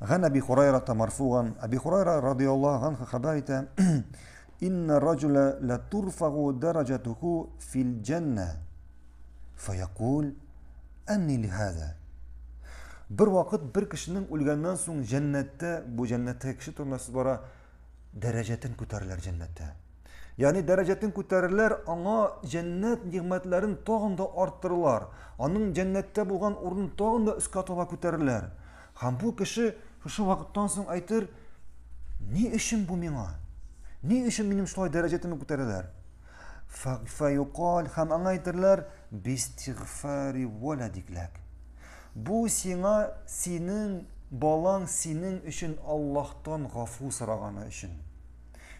Ган Әби Хурайра марфуган. Әби Хурайра радиаллаһу анху хәбәр итә: "Инна раҗула ла турфагу даражатуху фил җанна". Фаякул: "Анни лихаза?" Бер вакыт бер кешенең үлгәннән соң җәннәттә, бу җәннәттә кеше турында сүз бара, дәрәҗәтен күтәреләр җәннәттә. Ягъни дәрәҗәтен күтәрерләр, аңа җәннәт нигъмәтләрен тагын да арттырырлар. Аның җәннәттә булган урынын тагын да өскә таба күтәрерләр. Һәм бу кеше шушы вакыттан соң әйтер, ни өчен бу миңа? Ни өчен минем шулай дәрәҗәтемне күтәрәләр? Фаюкал һәм аңа әйтерләр, бистигфари валадикләк. Бу сиңа синең балаң синең өчен Аллаһтан гафу сораганы өчен.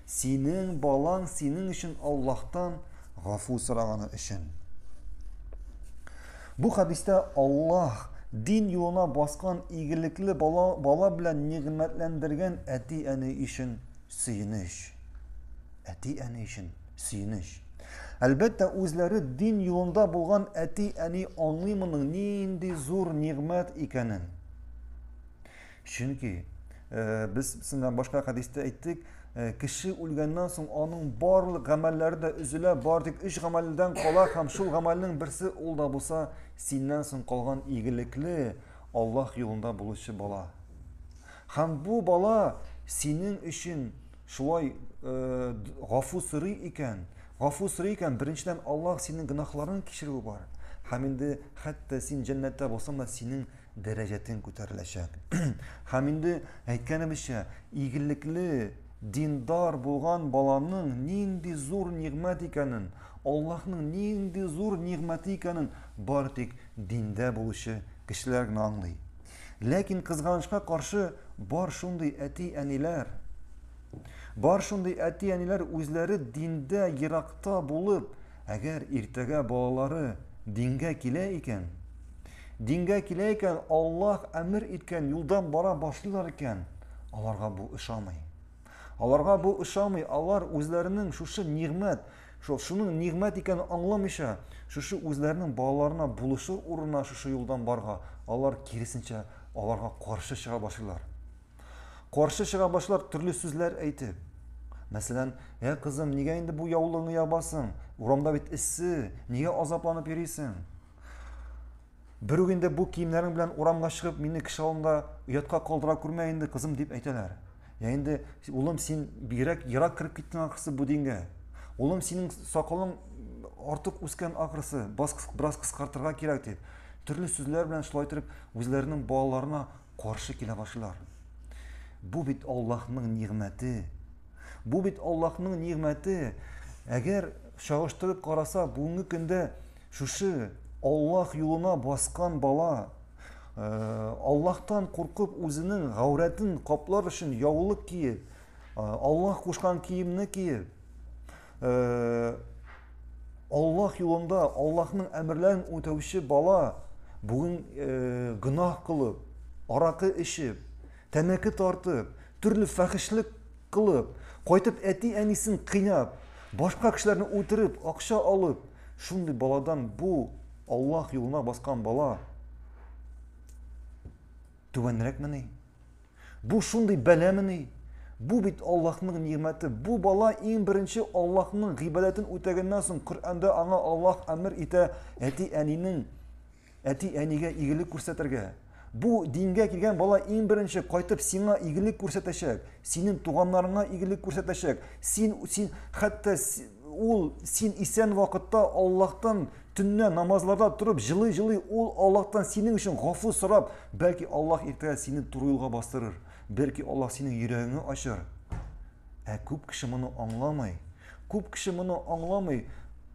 Синең балаң синең өчен Аллаһтан гафу сораганы өчен. Бу хәдистә Аллаһ дин юлына баскан игелекле бала, бала белән нигъмәтләндергән әти-әни өчен сөенеч. Әти-әни өчен сөенеч. Әлбәттә, үзләре дин юлында булган әти-әни аңлый моның нинди зур нигъмәт икәнен. Чөнки э, без синнән башка хәдистә әйттек, э, кеше үлгәннән соң аның барлык гамәлләре дә өзелә, бар тик өч гамәлдән кала һәм шул гамәлнең берсе ул да булса синнән соң калган игелекле Аллаһ юлында булучы бала. Һәм бу бала синең өчен шулай э, гафу сорый икән, гафу сорый икән, беренчедән Аллаһ синең гөнаһларың кичерүе бар. Һәм инде хәтта син җәннәттә булсаң да синең дәрәҗәтең күтәреләчәк. Һәм инде әйткәнебезчә, игелекле, диндар булган баланың нинди зур нигъмәт икәнен, Аллаһның нинди зур нигъмәте икәнен бары тик диндә булучы кешеләр генә аңлый. Ләкин кызганычка каршы бар шундый әти-әниләр, бар шундый әти-әниләр үзләре диндә еракта булып, әгәр иртәгә балалары дингә килә икән, Дингә килә икән, Аллаһ әмер иткән юлдан бара башлыйлар икән, аларга бу ошамый. Аларга бу ошамый, алар үзләренең шушы нигъмәт, шул шуның нигъмәт икәнен аңламыйча, шушы үзләренең балаларына булышыр урынына шушы юлдан барга, алар киресенчә аларга каршы чыга башлыйлар. Каршы чыга башлар төрле сүзләр әйтеп. Мәсәлән, "Ә кызым, нигә инде бу яулыгыңны ябасың? Урамда бит эссе, нигә азапланып йөрисең?" Берүк инде бу киемнәрең белән урамга чыгып, мине кеше алдында оятка калдыра күрмә инде, кызым, дип әйтәләр. Я инде, улым, син бигрәк ерак кереп киттең ахрысы бу дингә. Улым, синең сакалың артык үскән ахрысы, бераз кыскартырга кирәк дип. Төрле сүзләр белән шулай итеп үзләренең балаларына каршы килә башлыйлар. Бу бит Аллаһның нигъмәте. Бу бит Аллаһның нигъмәте. Әгәр чагыштырып караса, бүгенге көндә Шушы Аллаһ юлына баскан бала, э, Аллаһтан куркып үзенең гаурәтен каплар өчен яулык киеп, э, Аллаһ кушкан киемне киеп, э, Аллаһ юлында Аллаһның әмерләрен үтәүче бала бүген гөнаһ кылып, аракы эчеп, тәмәке тартып, төрле фәхешлек кылып, кайтып әти-әнисен кыйнап, башка кешеләрне үтереп, акча алып, шундый баладан бу Аллаһ юлына баскан бала түбәнрәкмени? Бу шундый бәламени? Бу бит Аллаһның нигъмәте. Бу бала иң беренче Аллаһның гыйбадәтен үтәгәннән соң Коръәндә аңа Аллаһ әмер итә әти-әнинең әти-әнигә игелек күрсәтергә. Бу дингә килгән бала иң беренче кайтып сиңа игелек күрсәтәчәк, синең туганнарыңа игелек күрсәтәчәк. Син син хәтта ул син исән вакытта Аллаһтан төнлә намазларда торып җылый-җылый ул Аллаһтан синең өчен гафу сорап, бәлки Аллаһ иртәгә сине туры юлга бастырыр, бәлки Аллаһ синең йөрәгеңне ачыр. Ә күп кеше моны аңламый. Күп кеше моны аңламый.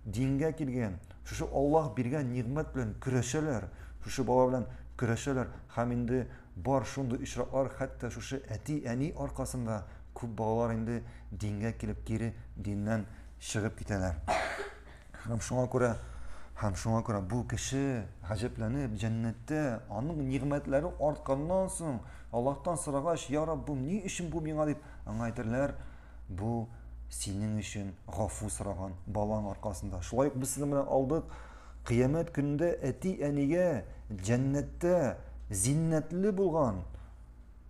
Дингә килгән, шушы Аллаһ биргән нигъмәт белән көрәшәләр, шушы бала белән көрәшәләр һәм инде бар шундый очраклар, хәтта шушы әти-әни аркасында күп балалар инде дингә килеп кире диннән чыгып китәләр. Һәм шуңа күрә һәм шуңа күрә бу кеше гаҗәпләнеп җәннәттә аның нигъмәтләре артканнан соң Аллаһтан сорагач, Я Раббым, ни өчен бу миңа дип, аңа әйтерләр, бу синең өчен гафу сораган балаң аркасында. Шулай ук без сезнең белән алдык, кыямәт көнендә әти-әнигә җәннәттә зиннәтле булган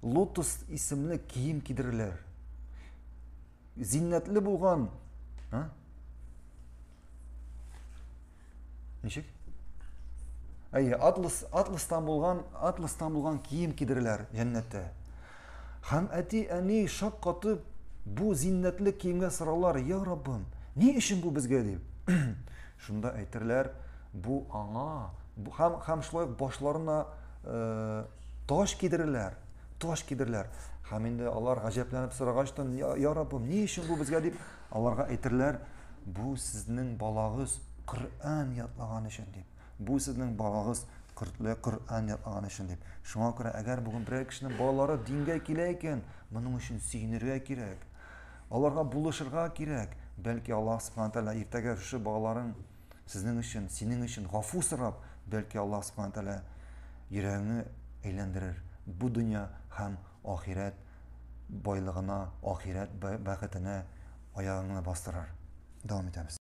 лотос исемле кием кидерерләр. Зиннәтле булган, а? Ничек? Әйе, атлас, атластан булган, атластан булган кием кидерерләр җәннәттә. Һәм әти, әни шак катып бу зиннәтле киемгә соралар, я Раббым, ни өчен бу безгә дип. Шунда әйтерләр, бу аңа, бу, һәм, һәм шулай ук башларына э, таш кидерерләр, таш кидерерләр. Һәм инде алар гаҗәпләнеп сорагачтан, я, я Раббым, ни өчен бу безгә дип, аларга әйтерләр, бу сезнең балагыз Коръән ятлаган өчен дип. Бу сезнең балагыз Коръән ятлаган өчен дип. Шуңа күрә әгәр бүген берәр кешенең балалары дингә килә икән, моның өчен сөенергә кирәк. Аларга булышырга кирәк. Бәлки Аллаһ Субхана Тәгалә иртәгә шушы балаларың сезнең өчен, синең өчен гафу сорап, бәлки Аллаһ Субхана Тәгалә йөрәгеңне әйләндерер. Бу дөнья һәм ахирәт байлыгына, ахирәт бәхетенә аягыңны бастырыр. Дәвам итәбез.